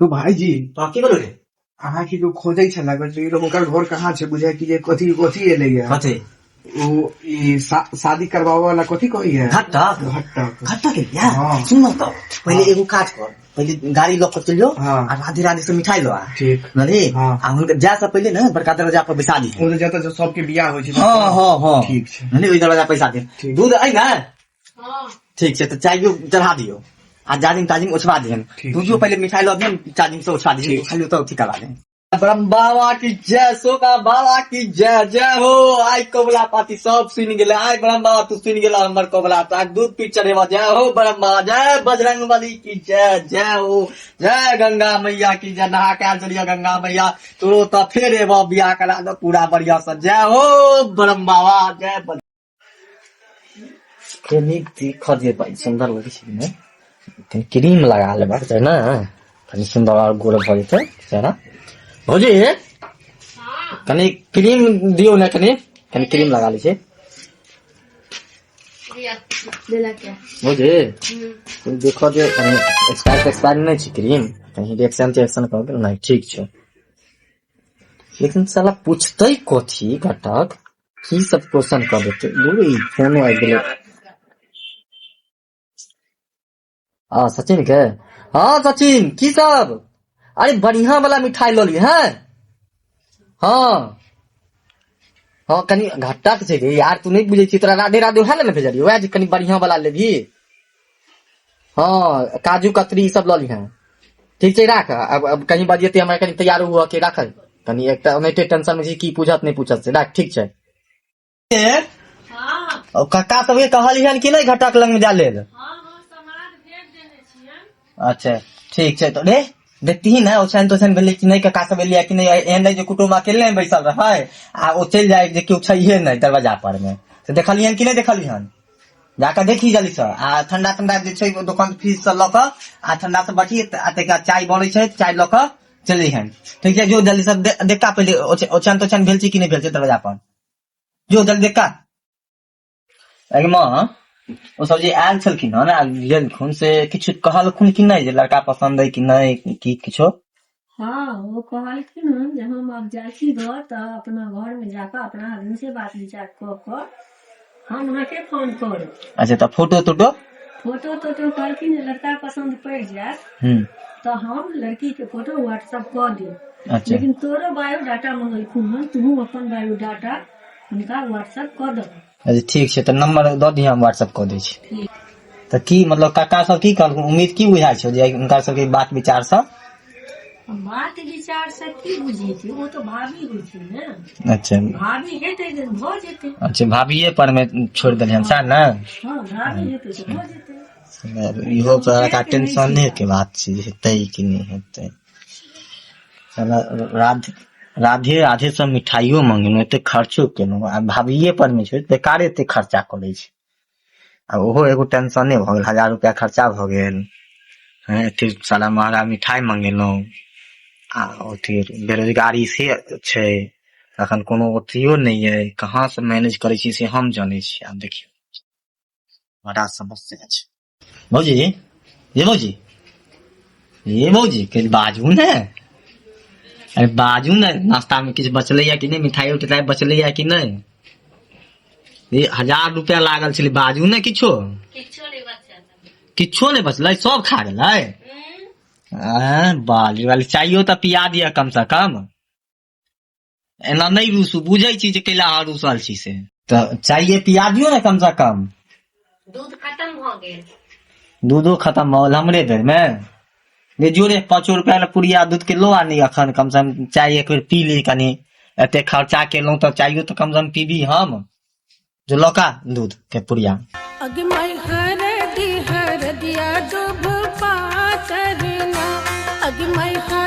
तो भाईजी तो की बोलू रे अहाँ के केओ खोजै छला कहै छलै कि हुनकर घर कहाँ छै बुझाय कि जे कथी कथी एलै है कथी ओ ई शादी करवावे वाला कथी कहै है घटक घटक घटक एलिया हाँ। सुन न तऽ पहिले एगो काज कर पहिले गाड़ी लऽ कऽ चलि जो हाँ। आ राधे राधे से मिठाई लऽ आ ठीक बुझलही हाँ। आ हुनकर जाय से पहिले ने बड़का दरवाजा पर बैसा दिहे ओ तऽ जतऽ जतऽ सबके बियाह होइ छै हाँ हाँ हाँ ठीक छै बुझलही ओहि दरवाजा पर बैसा दिहे ठीक। दूध अइ ने हाँ ठीक छै तऽ चाइयो चढ़ा दियौ आ जाजिम ताजिम ओछवा दिहन ठीक दूधियो पहिले मिठाई लऽ दिहन जाजिम से ओछवा दिहन खाली ओतऽ अथी करा दिहन ब्रह्म बाबा की जय सोका बाबा की जय जय हो आइ कबुला पाती सब सुनि गेलै आइ ब्रह्म बाबा तू सुनि गेला हमर कबुला तऽ आइ दूध पी चढ़ेबा जय हो ब्रह्म बाबा जय बजरंग बली की जय जय हो जय गंगा मैया की जय नहा के आयल छलियै गंगा मैया तोरो तऽ फेर एबऽ बियाह करा दऽ पूरा बढ़िया से जय हो ब्रह्म बाबा जय बज के नीक दिखऽ जे भाई सुन्दर लगै छै ने कनि क्रीम लगा लेबाक चाही ने कनि सुन्दर आओर गोर भऽ जेतै चेहरा भौजी कनि क्रीम दियौ ने कनि कनि क्रीम लगा लै छै भौजी कनि देखऽ जे कनि एक्सपायर तेक्सपायर नहि छै क्रीम कहीं रिएक्शन तेक्शन कऽ गेल नहि ठीक छै लेकिन साला पूछतै कथी घटक की सब क्वेश्चन कऽ देतै बुझू ई फोनो आबि गेलै आ सचिन के हँ सचिन की सब अरे बढ़िया वाला मिठाई लऽ ली हैं हँ हँ कनि घट्टा के छै रे यार तू नहि बुझै छी तोरा राधे राधे उएह ने भेजलियै उएह जे कनि बढ़िया वाला लेबही हँ काजू कतरी ई सब लऽ लिहें ठीक छै राख अब अब कहीं बजियतै हमरा कनि तैयार हुअ के राख कनि एकटा ओनाहिते टेंशन मे छी की पूछत नहि पूछत से राख ठीक छै हाँ ओ कक्का सबके कहलिहन कि नहि घटक लग मे जा लेल हाँ हाँ समाद भेज देने छियनि अच्छा ठीक छै तऽ रे देखतीही ने ओछाइन तोछाइन भेलै कि नहि कक्का सब एलियै कि नहि एहन नहि जे कुटुम्ब अकेले बैसल रहै आ ओ चलि जाय जे केओ छैहे नहि दरवाजा पर मे से देखलिहन कि नहि देखलिहन जाकऽ देखी जल्दी से आ ठंडा ठंडा जे छै दोकान फ्रिज से लऽ कऽ आ ठंडा से बची आ तकर बाद चाय बनै छै चाय लऽ कऽ चलि जइहन ठीक छै जो जल्दी से देखता पहिले ओछान तोछान भेल छै कि नहि भेल छै दरवाजा पर जो जल्दी देखता अगे माँ ओ सब जे आयल छलखिन हन आ गेलखुन से किछु कहलखुन कि नहि जे लड़का पसन्द अइ कि नहि कि किछो हाँ ओ कहलखिन हन जे हम आब जाइ छी घर तऽ अपना घरमे जाकऽ अपना आदमी से बात विचार कऽ कऽ हम अहाँके फोन करब। अच्छा तऽ फोटो तोटो? फोटो तोटो कहलखिन जे लड़का पसन्द पड़ि जायत तऽ हम लड़कीके फोटो व्हाट्सअप कऽ देब। अच्छा लेकिन तोरो बायोडाटा मंगलखुन हन तूहू अपन बायोडाटा हुनका व्हाट्सअप कऽ दहक। अच्छा ठीक छै तऽ नंबर दऽ दिअ हम व्हाट्सअप कऽ दै छी। ठीक। तऽ की मतलब काका सब की कहलखुन उम्मीद की बुझाइ छौ जे हुनका सबके बात विचार सँ? बात विचार से की बुझेतै ओ तऽ भाभी होइ छै ने। अच्छा भाभी हेतै तऽ भऽ जेतै। अच्छा भाभीए पर मे छोड़ि देलियनि सएह ने? हँ भाभी हेतै तऽ भऽ जेतै। इहो बड़का टेंशने के बात छै जे हेतै कि नहि हेतै। साला राधे राधे राधे सब मिठाइयो मंगेलहुँ एते खर्चो केलहुँ आ भाभीए पर मे छोड़ि बेकारे एते खर्चा करै छै। आ ओहो एगो टेंशने भऽ गेल हजार रुपया खर्चा भऽ गेल हँ एते सारा महगा मिठाइ मंगेलहुँ आ अथी बेरोजगारी से छै अखन कोनो अथियो नहि अइ कहाँ से मैनेज करै छी से हम जानै छी आब देखियौ बड़ा समस्या छै भौजी ये भौजी ये भौजी किछु बाजू ने अरे बाजू ने नाश्ता में किछु बचलैया कि नहि मिठाई उठाई बचलैया कि नहि ये हजार रुपया लागल छलै बाजू ने किछो किछो नहि बचल। किछो नहि बचलै सब खा गेलै बाल बाल चाइयो तऽ पिया दिअ कम से कम एना नहि रूसू बुझै छी जे कैला अहाँ रूसल छी से तऽ चाइये पिया दियौ ने कम से कम। दूध खतम भऽ गेल। दूधो खतम भऽ गेल हमरे बेर मे रे जोरे 5 रुपया लए पुड़िया दूध के लो आनी अखन कम से कम चाय एक बेर पी ली कनी एते खर्चा केलहुँ तऽ चाइयो तऽ कम से कम पीबी हम जो लौका दूध के पुड़िया। अगमय हरदि हरदिया दुभ पातरना अगमय हर